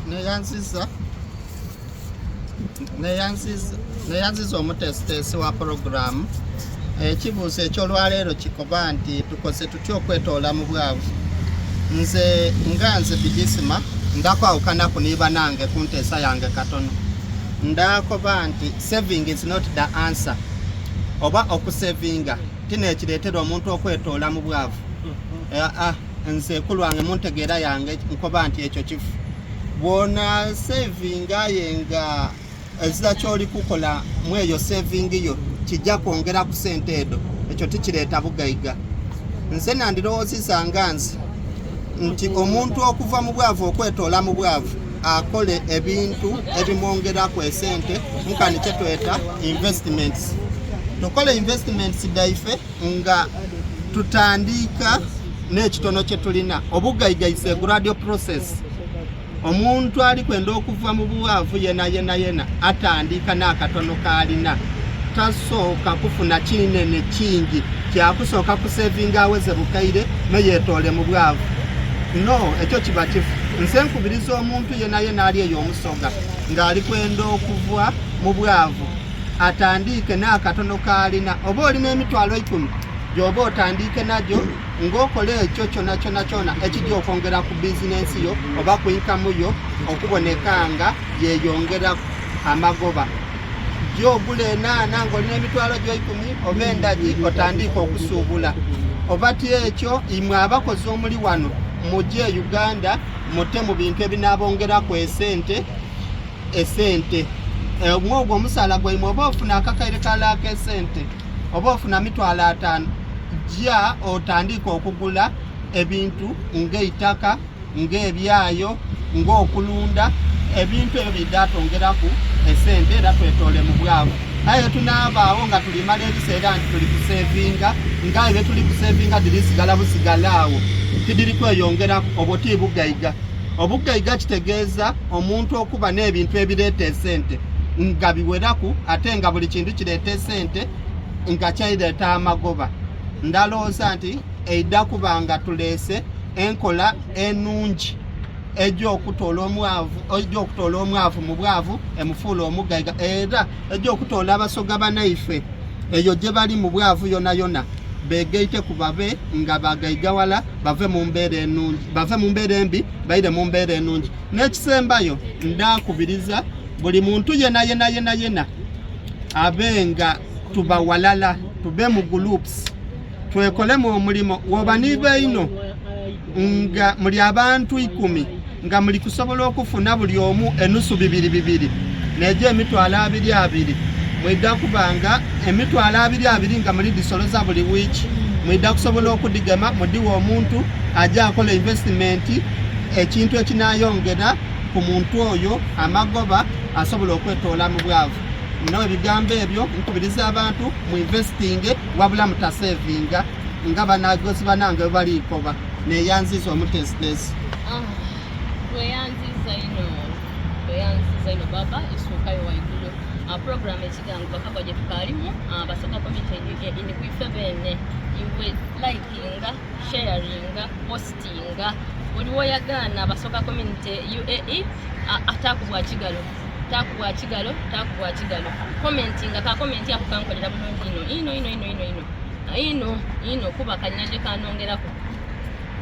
Neyanziza neyanziza omutesitesi wa pulogulaamu. Ekibuuzo eky'olwaleero kikoba nti tukoze tutya okwetoola mu bwavu. Nze nga nze Bigisima ndakwawukanaku ni banange ku nteesa yange katono. Ndakoba nti saving is not the answer. Oba okusevinga ti n'ekireetera omuntu okwetoola mu bwavu. Aa nze ku lwange mu ntegeera yange nkoba nti ekyo kifu. Bw'ona sevinga aye nga ezira ky'oli kukola mu eyo sevingi yo kijja kwongera ku sente edo, ekyo tikireeta bugaiga. Nze nandirowoozizza nga nze nti omuntu okuva mu bwavu okwetoola mu bwavu akole ebintu ebimwongeraku esente nkani kyetweta investments. Tukole investments dhaife nga tutandiika n'ekitono kye tulina. Obugaiga is a gradual process. Omuntu ali kwenda okuva mu bwavu yena yena yena atandiika n'akatono k'alina. Tasooka kufuna kinene kingi kyakusooka kusevinga aweze bukaire me yeetoole mu bwavu. No, ekyo kiba kifu. Nze nkubiriza omuntu yena yena ali eyo omusoga ng'ali kwenda okuva mu bwavu atandiike n'akatono k'alina. Oba olina emitwalo ikumi gy'oba otandiike nagyo ng'okola ekyo kyona kyona kyona ekijja okwongera ku bizinensi yo oba ku inkamu yo okuboneka nga yeyongera amagoba. Gy'ogula enaana ng'olina emitwalo gyo ikumi oba endagi otandiike okusuubula. Oba ti ekyo imwe abakozi omuli wano muje e Uganda mute mu bintu ebinaabongeraku esente esente. Ogwo omusaala gwaimwe oba ofuna akakaire kala ak'esente oba ofuna mitwalo ataano, ja otandiike okugula ebintu ng'eitaka, ng'ebyayo, ng'okulunda, ebintu ebyo bidha twongeraku esente era twetoole mu bwavu. Aye tunaabaawo nga tulimala ebiseera nti tuli kusevinga, nga aye tuli kusevinga dhirisigala busigala agho, tidhiri kweyongeraku, obwo ti bugaiga. Obugaiga kitegeeza omuntu okuba n'ebintu ebireeta esente nga biweraku ate nga buli kintu kireeta esente nga kyaireeta amagoba. Ndalowooza nti eidha kuba nga tuleese enkola enungi egy'okutoola omwavu egy'okutoola omwavu mu bwavu emufuula omugaiga era egy'okutoola abasoga banaife eyo gye bali mu bwavu yonayona begaiteku babe nga bagaigawala bave mu mbeera enungi bave mu mbeera embi baire mu mbeera enungi. N'ekisembayo ndakubiriza buli muntu yena yena yena yena abe nga tuba walala, tube mu groups, twekolemu omulimo. Woba niibe ino nga muli abantu ikumi nga muli kusobola okufuna buli omu enusu bibiri bibiri nejo emitwalo abiri abiri, mwidha kubanga emitwalo abiri abiri nga muli disoloza buli wiiki, mwidha kusobola okudigema mudiwe omuntu aje akola investment, ekintu ekinayongera ku muntu oyo amagoba asobola okwetoola mu bwavu. No ebigambo ebyo nkubiriza abantu mu investinge wabula mutasevinga nga banagozi banange bwe balikoba. Neyanziza omutesitesi. Tweyanziza ino, tweyanziza ino baba isuukayo waigulu. Program ekigango bakagwa gye tukaalimu, Basoga community ini kwife beene iwe likinga, sharinga, postinga buli woyagaana Basoga community UAE atakubwa kigalo, takubwa kigalo, takubwa kigalo. Commentinga ka comment ako kankolera bulungi ino ino ino ino ino ino ino ino kuba kalina gye kanongeraku.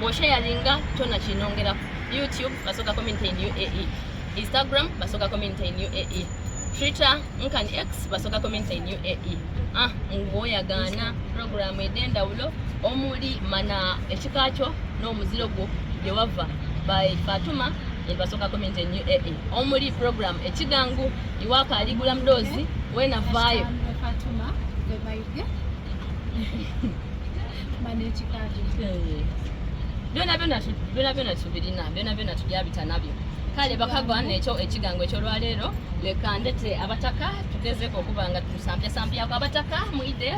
Bw'osharinga kyona kinongeraku. YouTube Basoga community in UAE, Instagram Basoga community in UAE, Twitter nkani X Basoga community in UAE. Ng'oyagaana program ed'endawulo omuli mana ekika kyo n'omuziro gwo gye wava by Fatuma. In Basoga Community in UAE omuli program ekigangu iwaka aligula mdozi wena vayo Fatuma Bebaige eh. Byona byona byona byona tubirina byona byona tubyabita nabyo kale bakagwa nekyo ekigango ekyolwaleero leka ndete abataka tugezeko okuba nga tusampyasampyako abataka mwide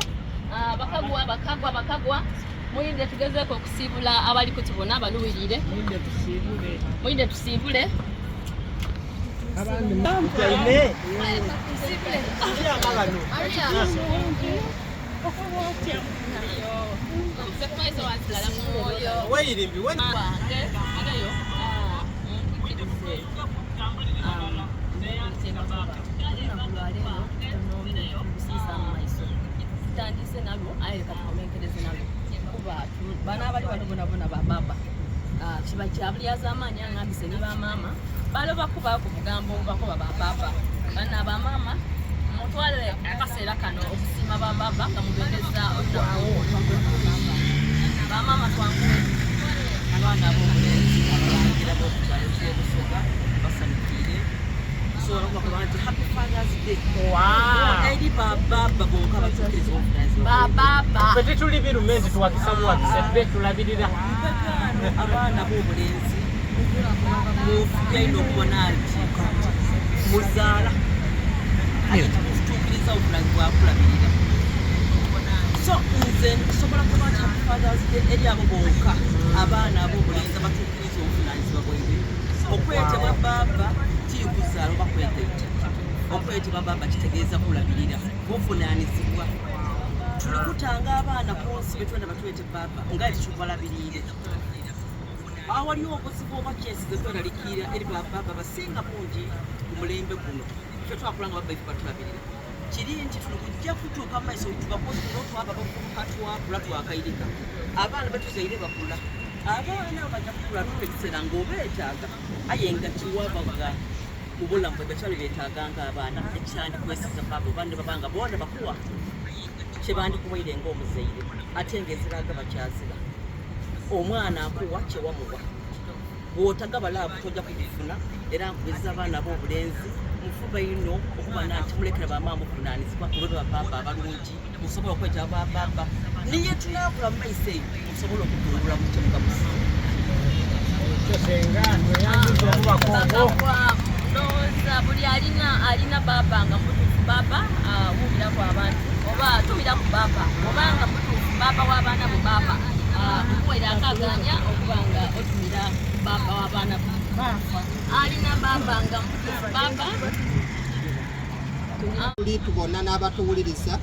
ah, bakagwa bakagwa bakagwa mwide tugezeko okusiibula abali kutubona baluwirire mwide tusiibule Weirimbi tutandise nalwo aye leka tukomenkereze nalwo kuba bano abali wano bonabona bababa ah, kiba kyabulyazaamaanyi angambise ni bamaama baloba kubaako bugambo obubakoba bababa bano abamaama mutwale akaseera kano okusiima bababa nga mubendeza olunaku bamaama twanguwe abaana ab'obulenzi abalangira b'okukyalo ky'obusoga basanyukire tusobola okubakoba nti happy fathers day eri bababa bonka batuukiriza obuvunanyizibwa bababa ffe tetuli birume nti tuwakisa buwakisa ffe tulabirira mpagaano abaana b'obulenzi mufubya ino okubona nti muzaala ate tutuukiriza obuvunanyizibwa kulabirira so nze nsobola kuba nti happy fathers day eri abo bonka abaana ab'obulenzi abatuukiriza obuvunanyizibwa bwaibwe okwetebwa baaba tikuzaala oba kwegaita okwetebwa baaba kitegeeza kulabirira buvunanyizibwa tuli kutanga abaana ku nsi betwenda batwete baaba nga tetubalabiriire awali obuzibu oba kyesize kweralikiira eri babaaba basinga bungi ku mulembe guno ffe twakula nga babaife batulabirira kiri nti tuli kujja kutuuka mu maiso tubakono twaba bavubuka twakula twakairika abaana betuzaire bakula abaana bajja kukula tuka ekiseera ng'obeetaaga aye nga kiwabaga mu bulamu bwe bakyali beetaaga ng'abaana ekyandikwesiza baaba oba ne babanga bona bakuwa kyebandikuwaire ng'omuzaire ate ng'eziraga bakyazira omwana akuwa kyewamuwa bw'otagaba laavu tojja kugifuna era nkubiriza abaana b'obulenzi mufuba ino okuba nanti mulekera bamaama obuvunaanyizibwa mube babaaba abalungi musobola okweta babaaba niye tunaakula mu maiso eyo musobole okutungula mu kibuga musi ndowooza buli alina alina baaba nga mutuufu baaba ah, wuubirako abantu oba tumira ku baaba oba nga mutuufu baaba w'abaana bo baaba ah, kukuwera akaganya okuba nga otumira baaba w'abaana bo alina baaba nga mutuufu baaba tuli tubona n'abatuwuliriza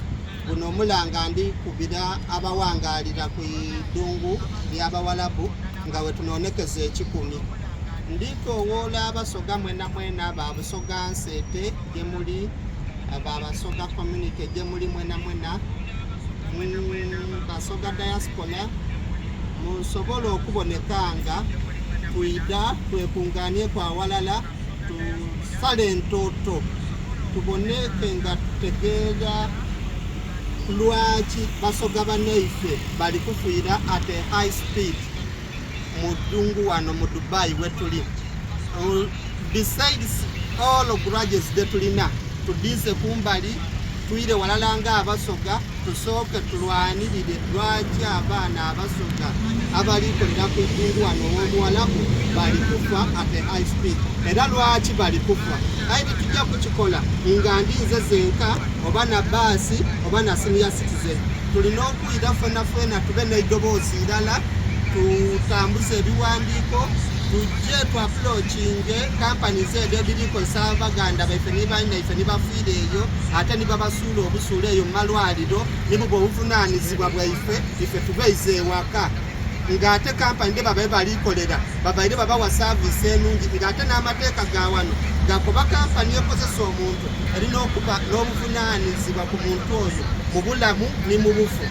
guno omulanga ndi kubira abawangaalira ku iddungu ly'abawalabu nga we tunoonekeza ekikumi nditowoola abasoga mwena mwena ba busoga nseete gye muli ba basoga community gye muli mwena mwena basoga diaspora musobole okuboneka nga twida twekunganieku awalala tusale entoto tuboneke nga tutegeera lwaki basoga banaife bali kufiira at a high speed mu ddungu wano mu Dubai wetuli. Besides all grudges detulina tudize kumbali twire walala nga abasoga tusooke tulwanirire lwaki abaana abasoga abalikolera ku ddungu wano ow'omuwalabu bali kufa at a high speed era lwaki bali kufa aye tetujja kukikola nga ndi nze zenka oba na baasi oba na senior citizen tulina okwira fena fena tube n'eddoboozi irala tutambuze ebiwandiiko tujje twapulokinge kampani zeedo edirikozesa baganda baife ni banyinaife nibafiire eyo ate nibabasuula obusuula eyo mu malwaliro nibuba obuvunaanyizibwa bwaife ife tubeize ewaka ng'ate kampani de babaye balikolera babaire babawa saaviisi enungi ng'ate n'amateeka ga wano gakoba kampani ekozesa omuntu erina okuba n'obuvunaanyizibwa ku muntu oyo mu bulamu ni mu bufu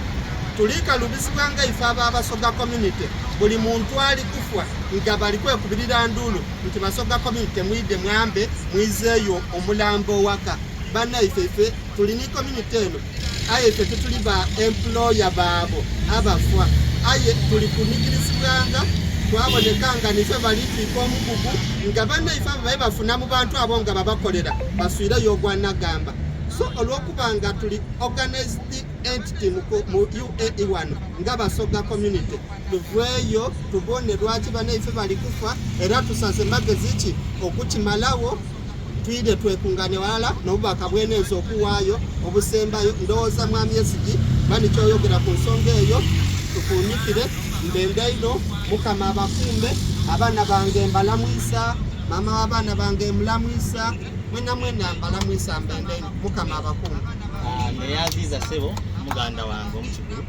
tulikalubizibwa nga ife ab'abasoga community buli muntu ali kufwa nga bali kwekubirira nduulu nti basoga community mwide mwambe mwizeeyo omulambo owaka bannaife ife tuli ni community eno aye ife tetuli ba employer baabo abafa aye tuli kunigirizibwanga Twaboneka nga nife balitwika omugugu nga banaife abo babe bafuna mu bantu abo nga babakolera baswireyo ogwanagamba. So olwokuba nga tuli organized entity mu UAE wano nga Basoga community, tuveeyo tubone lwaki banaife bali kufa era tusaze magezi ki okukimalawo. Twide twekungane walala n'obubaka bwenenza okuwaayo obusembayo. Ndowooza Mwami Esigi bani kyoyogera ku nsonga eyo tufuunikire. Mbenda ino Mukama abakumbe. Abaana bange mbalamwisa, maama w'abaana bange mulamwisa, mwena mwena mbalamwisa, mbenda ino Mukama abakumbe. Neyaziiza ssebo muganda wange omukigulu.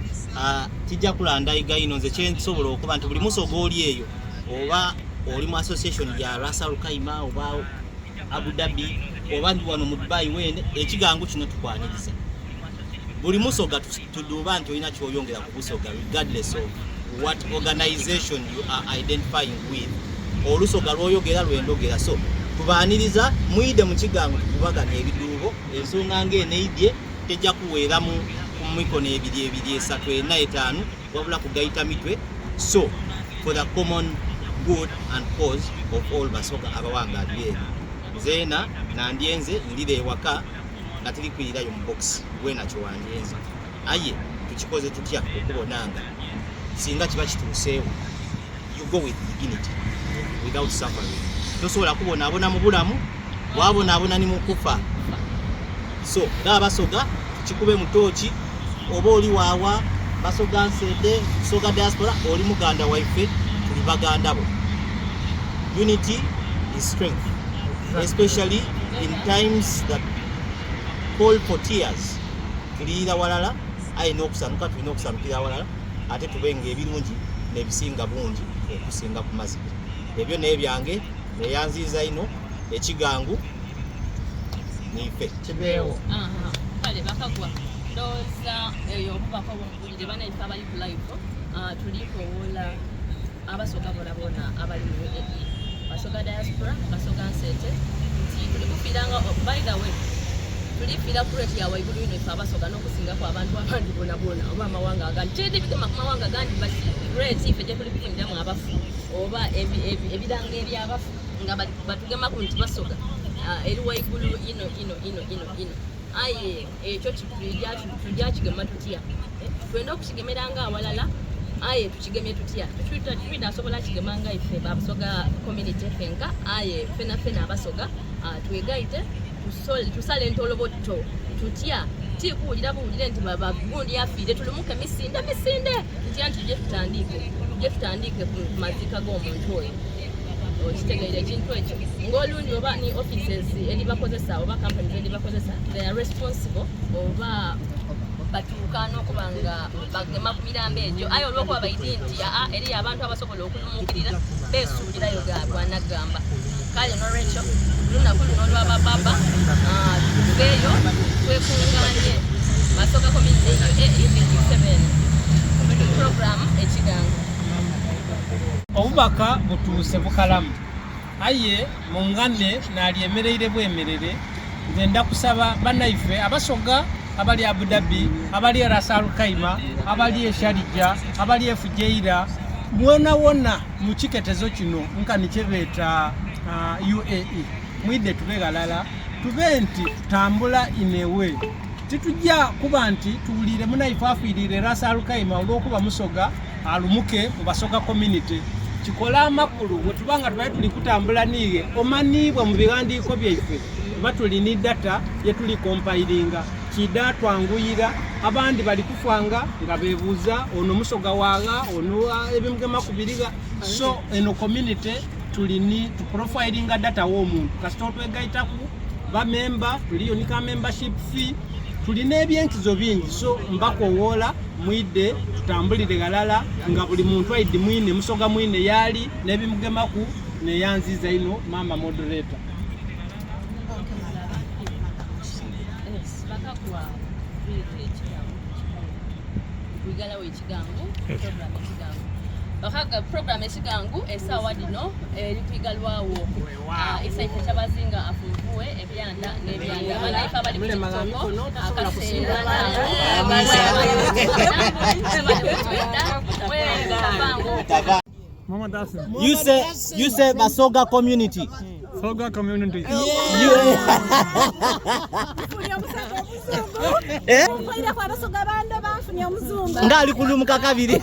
Kijja kulandaiga ino nze kyensobola okuba nti buli musoga oli eyo oba oli mu association ya Ras Al Khaimah oba Abu Dhabi oba ndi wano mu Dubai wene, ekigango kino tukwaniriza buli musoga. Tuduuba nti olina kyoyongera ku busoga regardless of what organization you are identifying with. Olusoga lwoyogera lwendogera, so tubaaniriza mwide mu kigango tukubagana ebiduubo. Ensonga ng'eneidye tejja kuweera mu mikono ebiri ebiri esatu ena etaano, wabula kugaita mitwe, so for the common good and cause of all Basoga abawangalira eno. Nzeena nandyenze ndira ewaka nga tiri kwirirayo mu box gwena kyewandyenze, aye tukikoze tutya okubona nga singa kiba kituuseewo you go with dignity without suffering. Tosobola kubonaabona mu bulamu, wabonaabona ni mu kufa. So ng'Abasoga kikube mu tooki, oba oli waawa Basoga Nsede, Soga diaspora, oli muganda waife, tuli baganda bo. Unity is strength, especially in times that call for tears. Tuliyira walala, aye n'okusanuka tulina okusanukira walala, ate tube nga ebirungi n'ebisinga bungi okusinga ku maziga. Ebyo n'ebyange neyanziiza ino ekigangu niife kibeewo. Kale bakagwa ndowooza eyo obubaka obumugulire banaife abali ku live. Tulikowoola Abasoga bonabona abali mu UAE, Basoga diaspora, Basoga Nsete, nti tuli kufiiranga. By the way, tulifiira ku rate ya waigulu ino ife Abasoga n'okusingaku abantu abandi bonabona oba amawanga agandi. Kiridi bigema ku mawanga agandi, but rate ife gye tuli kufuniramu abafu oba ebiranga ebyabafu nga batugemaku nti Basoga eri waigulu ino ino ino ino ino. Aye ekyo tujja kigema tutya? Twenda okukigemeranga awalala, aye tukigemye tutya? Tutwida asobola kigema nga ife Babusoga community fenka, aye fena fena Abasoga twegaite tusale entolobotto tutya? Tikuwulira buwulire nti gundi afiire tulumuke misinde misinde ntya nti tuje tutandike ku maziika g'omuntu oyo. Okitegeera ekintu ekyo ng'olundi oba ni offices eribakozesa oba companies eribakozesa, they are responsible oba batuuka n'okuba nga bagema ku mirambo egyo, aye olw'okuba baidi nti aa eriyo abantu abasobola okulumukirira beesuulirayo gwanagamba. Kale nolwekyo lunaku luno olwabababa tuveeyo twekunganye Basoga community UAE 57 program ekigango. Obubaka butuuse bukalamu, aye mungane nalyemereire bwemerere. Nze ndakusaba banaife Abasoga abali Abu Dhabi, abali e Ras Al Khaimah, abali e Sharjah, abali e Fujairah, mwonawona mu kiketezo kino nkani kyebeeta UAE, mwidde tube ghalala, tube nti tutambula in a way. Titujja kuba nti tuwulire munaife afiirire Ras Al Khaimah olw'okuba Musoga alumuke mu Basoga community. Kikola amakulu bwe tuba nga tubaye tuli kutambula niiye omaniibwa mu biwandiiko byaife, tuba tuli ni data ye tuli kompairinga kida twanguyira. Abandi bali kufanga nga bebuuza ono Musoga waagha ono ebimugema kubiriga. So eno community tuli ni tuprofilinga data w'omuntu kasita otwegaitaku bamemba tuliyo ni ka membership fee, tulina ebyenkizo bingi. So mbakowoola mwidde tutambulire ghalala nga buli muntu aidi mwine Musoga mwine yaali n'ebimugemaku. Neyanziza ino mama moderator. Bakagwa kwigalawo ekigango program ekigango bakaga program ekigango esaawa dino eri kwigalwawo. Isaife kyabazinga afunvuwe ebyanda n'ebyanda banaife abali ku TikTok akaseera Tava. Muhammad Asim. You say Basoga community. Soga community. Eh? Nga ali kulumuka kabiri.